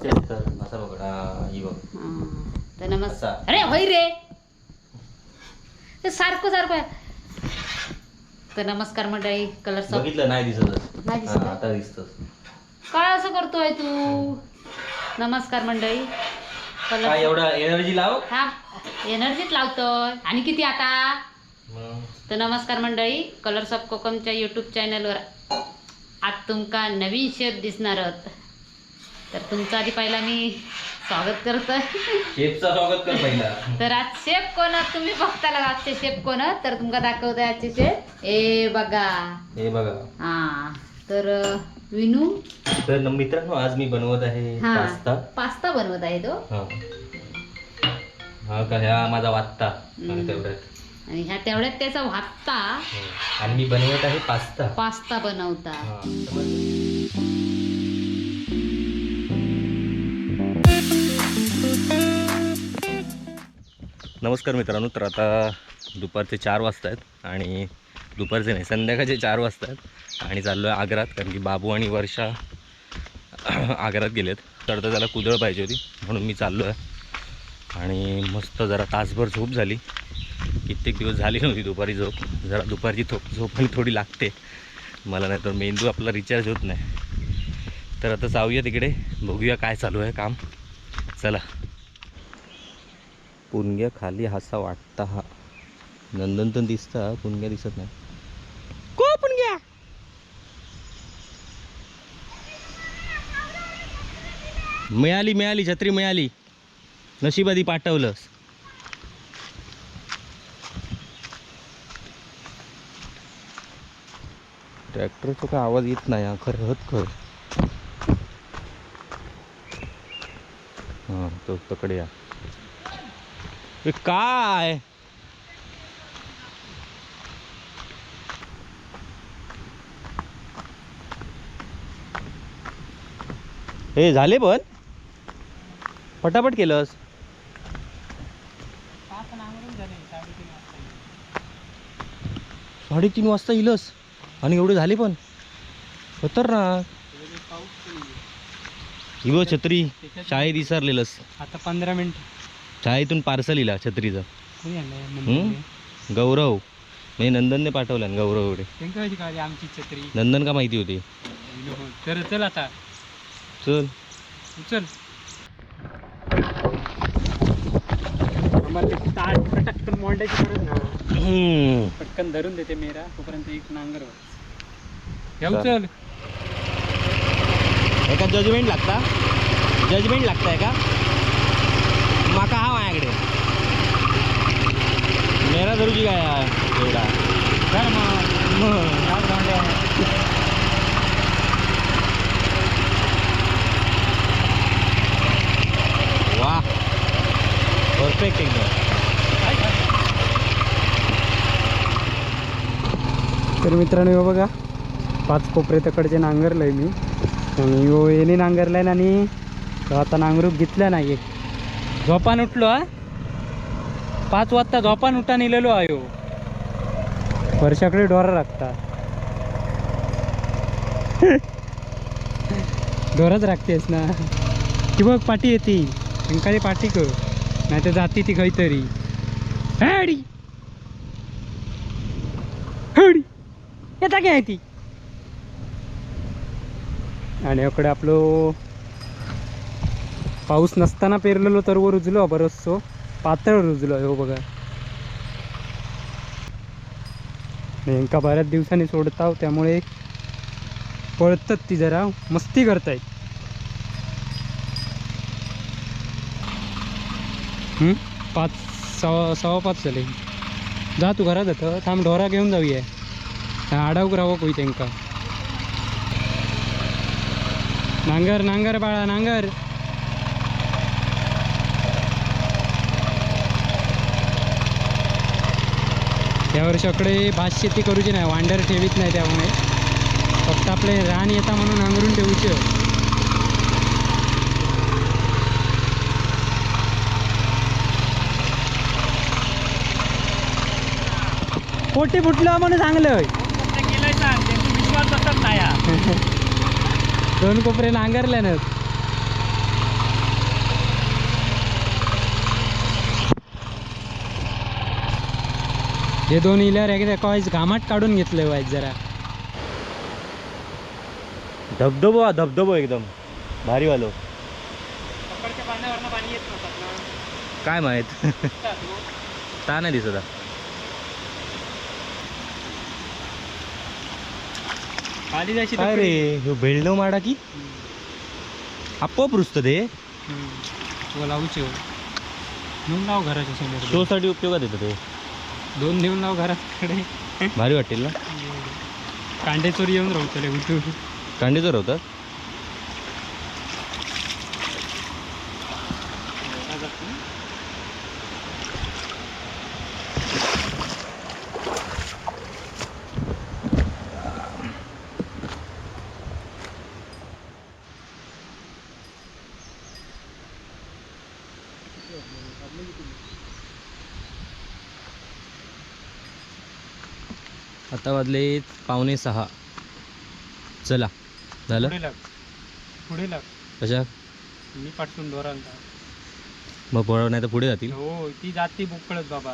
तेच तर, असा बघ. हा, ही बघ. तर नमस्कार. असा. अरे होय रे, ते सारखं सारखं आहे. तर नमस्कार मंडळी, कलर्स ऑफ बघितलं नाही दिसतच. नाही दिसत हा, आहे? आता दिसतच. काय असं करतोय तू? नमस्कार मंडळी, काय कलर्स एवढा एनर्जी लाव. हा, एनर्जीच लावतोय आणि किती आता. मग. तर नमस्कार मंडळी, कलर्स ऑफ कोकमच्या यूट्यूब चॅनलवर आज तुमका नवीन शेप दिसणार आहोत. तर तुमचं आधी पहिला मी स्वागत करतोय. शेफचा स्वागत कर पहिला. तर आज शेप कोण आहात तुम्ही बघताला, आजचे शेप कोण आहात? तर तुमका दाखवतोय आजचे शेप. ए बघा. हे बघा. हा, तर विनू. तर मित्रांनो, आज मी बनवत आहे हा. पास्ता. पास्ता बनवत आहे तो. हा हा, का ह्या माझा वात्ता आणि तेवढ्यात आणि ह्या तेवढ्यात त्याचा वाटता. हो. आणि मी बनवत आहे पास्ता. पास्ता बनवता. हा. नमस्कार मित्रांनो, तर आता दुपारचे 4 वाजता आहेत आणि दुपारचे नाही, संध्याकाळचे 4 वाजता आहेत आणि चाललो आहे आग्रात, कारण की बाबू आणि वर्षा आग्रात गेलेत. तर आता त्याला कुदळ पाहिजे होती म्हणून मी चाललो आहे. आणि मस्त जरा तासभर झोप झाली. कित्येक दिवस झाली नव्हती दुपारी झोप. जरा दुपारची झोप आणि थोडी लागते मला, नाही तर मेंदू आपला रिचार्ज होत नाही. तर आता जाऊया तिकडे, बघूया काय चालू आहे काम. चला. पुणग्या खाली हसा वाटता हा नंदन तर दिसता, पुणग्या दिसत नाही. को पुणग्या मिळाली, मिळाली छत्री मिळाली. नशिबादी पाठवलंस. ट्रॅक्टरचा काय आवाज येत नाही हा, खरं हत खर. हां, तो तकडे या. ए, काय हे झाले पण पटापट केलंस. 3:30 वाजता इलस आणि एवढे झाले पण खतरनाक. ही बघ छत्री, शाळेत विसरलेलंस. आता 15 मिनिट. शाळेतून पार्सल इला छत्रीचं. कोणी आणलंय? हम्म? नंदनने. गौरव म्हणजे नंदनने पाठवलं ना, गौरव एवढे. त्यांका कशी कळाली आमची छत्री? नंदन का माहिती होती. तर चल आता. चल. चल, आम्हाला ते ताट पटकन मोंडायची गरज ना. हम्म. पटकन धरून देते मेरा, तोपर्यंत एक नांगर घेऊ. चल. चल. एका जजमेंट लागता, जजमेंट लागताय का माका? हा, माझ्याकडे मेरा धरूची काय एवढा. धर मग. मग. चार दांड्या. वा, परफेक्ट एकदम. तर मित्रांनो, हे बघा, 5 कोपरे तकडचे नांगरलंय मी आणि यो येणे नांगरलाय आणि तो आता नांगरूक घेतला नाही. झोपान उठलो हा, 5 वाजता झोपान उठा नेलेलो आयो. वर्षाकडे डोरा लागता, डोराच राखतेस ना ती. बघ पाठी येते तेंका, पाठी कर, नाही तर जाती ती खंय तरी. हॅडी हॅडी येता काय ती. आणि इकडे आपलो पाऊस नसताना पेरलेलो तर वर रुजलो, बरोचसो पातळ रुजलो हो बघा. नेमका बऱ्याच दिवसांनी सोडताव, त्यामुळे पळतात ती, जरा मस्ती करतायत. 5 5:15 झाले. जा तू घरात जातं, थांब, ढोरा घेऊन जाऊया. आडावक रावक होई त्यांका. नांगर नांगर बाळा नांगर. या वर्षाकडे भात शेती करूची नाही, वांडर ठेवीत नाही, त्यामुळे फक्त आपले रान येता म्हणून नांगरून ठेवूचे. पोटी फुटलं म्हणून चांगलं. विश्वास बसत नाही. 2 कोपरे नांगरल्यानच. हे दोन इल्यावर एकदा कॉयच घामाट काढून घेतलंय वाईट जरा. धबधबो हा धबधबो एकदम भारी वालो. पकडच्या बांधावरनं पाणी येत नव्हतं ना. काय माहीत, ता नाही दिसत हा. खाली जायची काय रे, ह्यो भेळलो माडा की आपोआप रुजतं ते. लावूची हो, नेऊन लाव घराच्या समोर. शो साठी उपयोगात येतं ते. दोन नेऊन लाव घराकडे. भारी वाटेल ना. कांडे चोरी येऊन राहतले उठून. कांडेचोर होतात. आता वाजले 5:45. चला झालं. पुढे लाग, पुढे लाग. कशा? मी पाठवून दोरांचा. मग पळव, नाही तर पुढे जातील. हो, ती जाती बुकळत बाबा.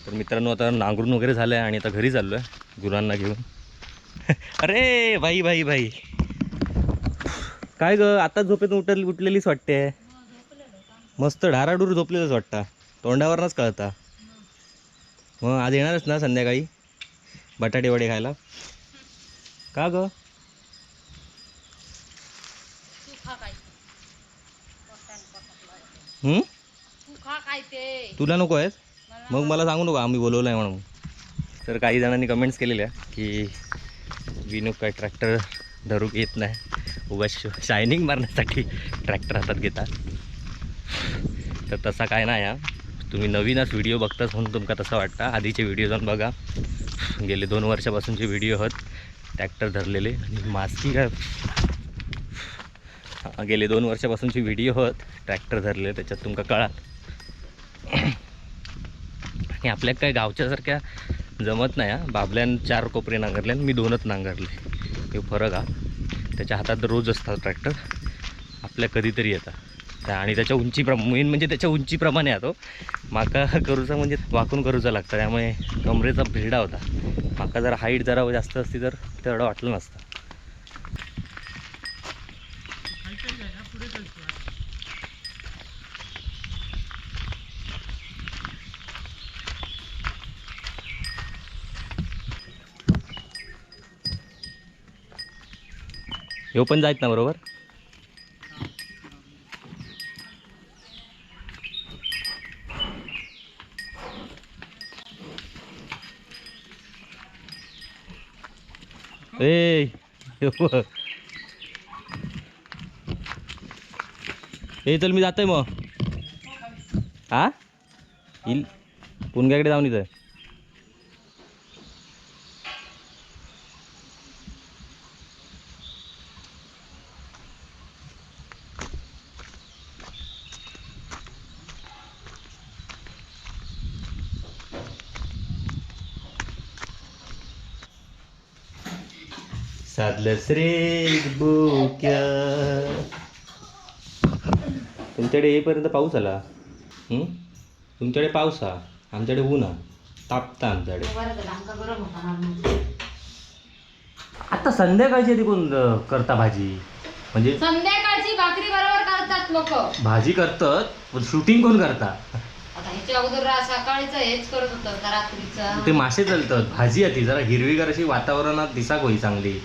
तर मित्रांनो, आता नांगरून वगैरे झालं आहे आणि आता घरी चाललो आहे गुरांना घेऊन. अरे भाई भाई भाई, काय ग, आता झोपेतून उठलेलीच वाटते. मस्त ढाराढूर झोपलेलंच वाटतं, तोंडावरनंच कळता. मग आज येणारच ना संध्याकाळी बटाटे वडे खायला का ग? तू खा काय. हं? तू खा काय ते. तुला नको आहेस? मग मला सांगू नको आम्ही बोलवलं आहे म्हणून. तर काही जणांनी कमेंट्स केलेल्या की विनू काय ट्रॅक्टर धरू येत नाही, उगा शायनिंग मारण्यासाठी ट्रॅक्टर हातात घेतात. तर तसा काय नाही हा, तुम्ही नवीनच व्हिडिओ बघताच म्हणून तुमका तसं वाटतं. आधीचे व्हिडिओ जाऊन बघा, गेले 2 वर्षापासूनचे व्हिडिओ आहेत ट्रॅक्टर धरलेले आणि मास्की काय. हा, गेले 2 वर्षापासूनचे व्हिडिओ आहेत ट्रॅक्टर धरलेले, त्याच्यात तुमका कळात. आणि आपल्या काय गावच्यासारख्या जमत नाही हा. बाबल्यान 4 कोपरे नांगरले आणि मी 2च नांगरले, हे फरक हा. त्याच्या हातात रोज असतात ट्रॅक्टर, आपल्या कधीतरी येतात. आणि त्याच्या उंची मेन म्हणजे त्याच्या उंचीप्रमाणे आहे तो. माका करूचा म्हणजे वाकून करूचा लागतं, त्यामुळे कमरेचा भिरडा होता. माका जरा हाईट जरा जास्त असती तर तेवढं वाटलं नसतं. ह्यो पण जायत ना बरोबर. ए ह्यो बघ. ए चल मी जातोय मग. हा येईल पुणग्याकडे जाऊन इथं. साधलंस रे बोक्या. तुमच्याकडे येईपर्यंत पाऊस आला. हं? तुमच्याकडे पाऊस हा, आमच्याकडे ऊन हा, तापता आमच्याकडे. बरं झालं, आमका गरम होता ना. आता संध्याकाळची आधी कोण करता भाजी? म्हणजे संध्याकाळची भाकरी बरोबर करतात लोक. भाजी करतात पण शूटिंग कोण करता? आता ह्याच्या अगोदर सकाळीच हेच करत होतं का रात्रीचं? ते मासे चालतात, भाजी आहे ती जरा हिरवीगार अशी वातावरणात दिसाक होई चांगली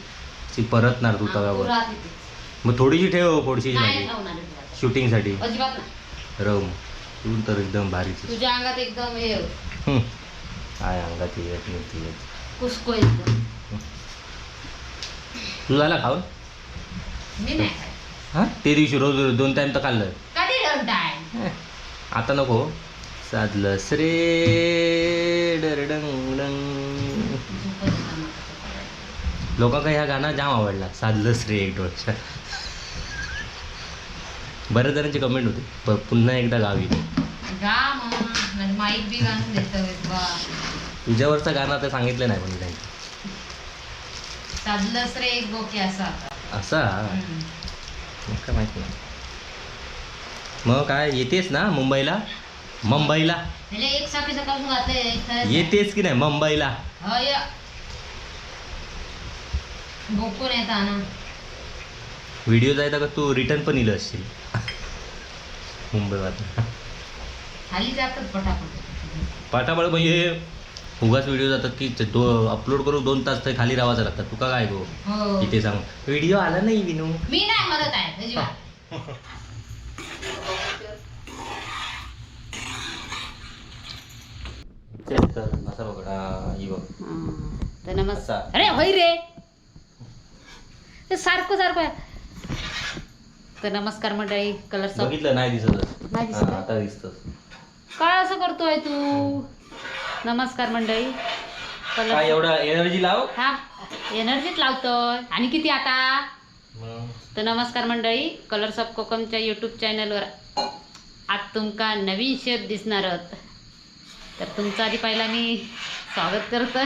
अशी परतणार तू तव्यावर. पुरा तिथेच. मग थोडीशी ठेव फोडशीची नाही भाजी ठेवणार आहे तुला. शूटिंगसाठी. अजिबात नाही. रम तू तर एकदम भारीच. तुझ्या अंगात एकदम हे हं. काय अंगात येत नाही ती येत. कुसको एकदम. तू झाला खाऊन? मी नाही खात. हां ते दिवशी रोज रोज 2 टाइम तर खाल्लं. कधी दोन टाइम? हं. आता नको. साधलंस रे डरडंग डंग. लोकांका ह्या गाणं जाम आवडला, साधलंस रे एक डोळ्या. बऱ्याच जणांची कमेंट होती पुन्हा एकदा गावी. गा मग माईक बी गाणं देतो बा. तुझ्यावरचं गाणं तर सांगितलं नाही पण त्यांनी. साधलंच रे एक बोके असा आता. असा हम्म. मग काय माहिती नाही. मग काय येतेस ना मुंबईला? मुंबईला ह्याला एक सारखी सकाळपासून घातलंय इथं. येतेच की नाही मुंबईला? हय, बोकून येता ना. व्हिडिओ जायचा का तू रिटर्न पण इलं असशील मुंबईवर. खाली जातात पटापट. पाठापळ म्हणजे उगाच व्हिडिओ जातात की तो अपलोड करू 2 तास तर खाली राहायचं लागतात. तुका काय गो? हो. इथे सांग व्हिडिओ आला नाही विनू. मी नाही मरत आहे अजिबात. तेच तर, असा बघ हा, ही बघ. तर नमस्कार. असा. अरे होय रे, ते सारखं सारखं आहे. तर नमस्कार मंडळी, कलर सब बघितलं नाही दिसतच. नाही दिसत हा, का? आता दिसत. काय असं करतोय तू? नमस्कार मंडळी, कलर काय एवढा एनर्जी लाव. हा, एनर्जीच लावतोय आणि किती आता. मग. तर नमस्कार मंडळी, कलर्स ऑफ कोकमच्या यूट्यूब चॅनलवर आज तुमका नवीन शेप दिसणार आहोत. तर तुमचं आधी पहिला मी स्वागत करतोय.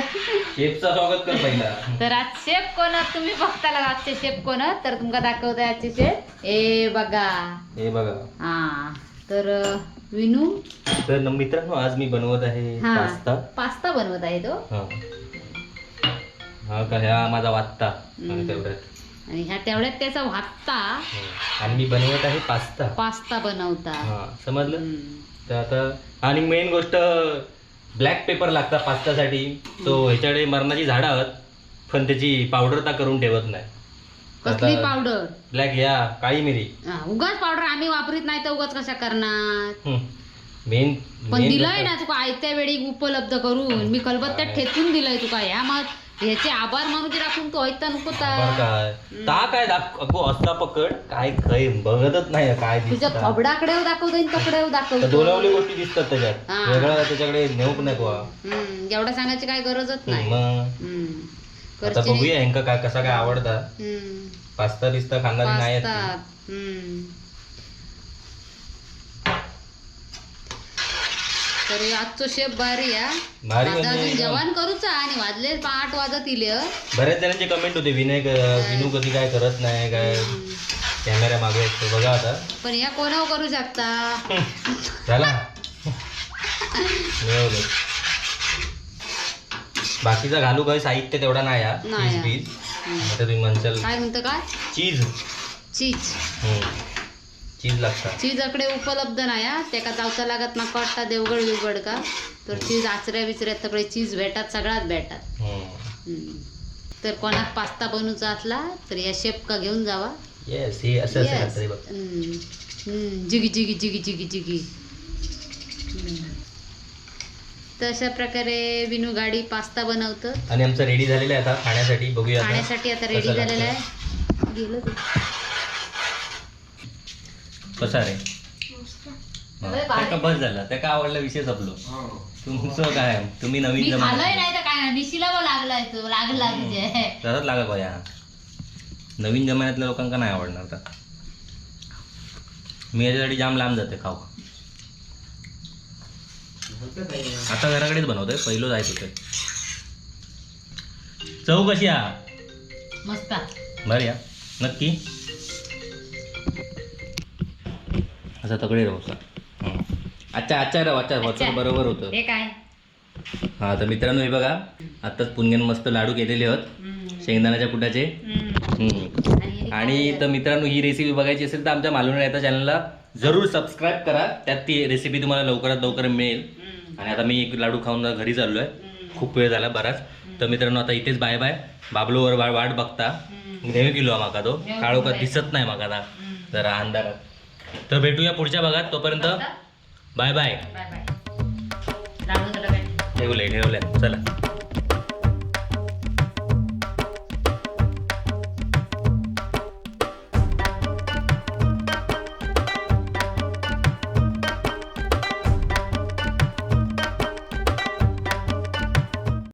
शेफचा स्वागत कर पहिला. तर आज शेप कोण आहात तुम्ही बघताल आजचे शेप कोण आहात, तर तुमका दाखवतोय आजचे शेप. ए बघा. हे बघा. हा, तर विनू. तर मित्रांनो, आज मी बनवत आहे हा पास्ता. पास्ता बनवत आहे तो. हा हा का, ह्या माझा वाटता आणि तेवढ्यात आणि ह्या तेवढ्यात त्याचा वाटता. आणि मी बनवत आहे पास्ता. पास्ता बनवता. हा, समजलं? हम्म. तर आता आणि मेन गोष्ट, ब्लॅक पेपर लागतात पास्त्यासाठी. तो ह्याच्याकडे मरणाची झाडं आहोत, पण त्याची पावडर तर करून ठेवत नाही. कसली पावडर? ब्लॅक या काळी मिरी. हा, उगाच पावडर आम्ही वापरीत नाही तर उगाच कशा करणार? मेन पण दिलंय ना तुका आयत्या वेळी उपलब्ध करून, मी खलबत्त्यात ठेचून दिलंय तुका. ह्या मग ह्याचे आभार मानूचे राखून तू ऐकता नको ता. काय ता काय अगो असता पकड, काय खय बघतच नाही काय तुझ्या दिसतं. थोबडाकडे दाखवतो आणि तकडे तर दाखवतो. दोनवली गोष्टी दिसतात त्याच्यात. हा. वेगळा त्याच्याकडे नेऊक नाही बुवा. एवढं सांगायची काय गरजच नाही. मग हम्म. आता करची नाही. बघूया ह्यांका काय कसा काय आवडता. हम्म. पास्ता बिस्ता खाणारी नाही आहेत पास्ता ती. हम्म. तर हे आजचो शेफ भारी हा. भारी आता म्हणजे अजून एकदम. जेवण करूचा आणि वाजले 8 वाजत इले. बऱ्याच जणांचे कमेंट होते, विनय विनू कधी काय करत नाही काय, कॅमेरा मागे असतो. बघा आता. पण या कोणावर करू शकता? झाला, मिळवलं. बाकीचा घालू काही साहित्य तेवढा नाही हा. नाही चीज हा. बीज हम्म. आता तुम्ही म्हणशाल. काय म्हणतं काय? चीज. चीज. चीज लागतात. चीज अकडे उपलब्ध नाही हा, त्याका जावचा लागत माका वाटता देवगड बिवगड का, तर चीज आचऱ्या बिचऱ्यात सगळे चीज भेटात, सगळ्यात भेटात. हम्म. तर कोणाक पास्ता बनवूचा असला तर या शेप का घेऊन जावा. येस, हे असं असं Yes. लागतं हे बघ. हम्म. हम्म. जिगी जिगी जिगी जिगी जिगी. हम्म. तर अशा प्रकारे विनू गाडी पास्ता बनवतं. आणि आमचं रेडी झालेलं आहे आता खाण्यासाठी. बघूया आता. खाण्यासाठी आता रेडी कसं झालेलं लागतं. आहे. गेलं ते. कसा रे? हा. त्याका बस झाला, त्याका आवडला, विषय संपलो. तुमचं काय, तुम्ही नवीन मी जमाना. खाल्लंय नाही तर काय नाही, मिशीला पण लागलाय तो, लागला तुझे. तसंच लागत बया, नवीन जमान्यातल्या लोकांका नाही आवडणार आता. मी याच्यासाठी जाम लांब जाते खाऊ. आता घराकडेच बनवतोय, पहिलं जायचं होतं. चव कशी हा? मस्त. बरं या नक्की असा तगडे राहू सा. अच्छा अच्छा राव, अच्छा अच्छा. होतं, बरोबर होतं. हे काय? हा, तर मित्रांनो, हे बघा, आत्ताच पुणग्यान मस्त लाडू केलेले होत शेंगदाण्याच्या कुटाचे. हम्म. आणि तर मित्रांनो, ही रेसिपी बघायची असेल तर आमच्या मालवणी रायता चॅनलला जरूर सबस्क्राईब करा. त्यात ती रेसिपी तुम्हाला लवकरात लवकर मिळेल. आणि आता मी एक लाडू खाऊन घरी चाललो आहे, खूप वेळ झाला बराच. तर मित्रांनो, आता इथेच बाय बाय. बाबलोवर वाट बघता. नेहमी किलो माका तो काळोखात दिसत नाही माका आता जरा अंधारात. तर भेटूया पुढच्या भागात, तोपर्यंत बाय बाय. बाय बाय. लाडू डब्यात. ठेवलंय ठेवलंय, चला.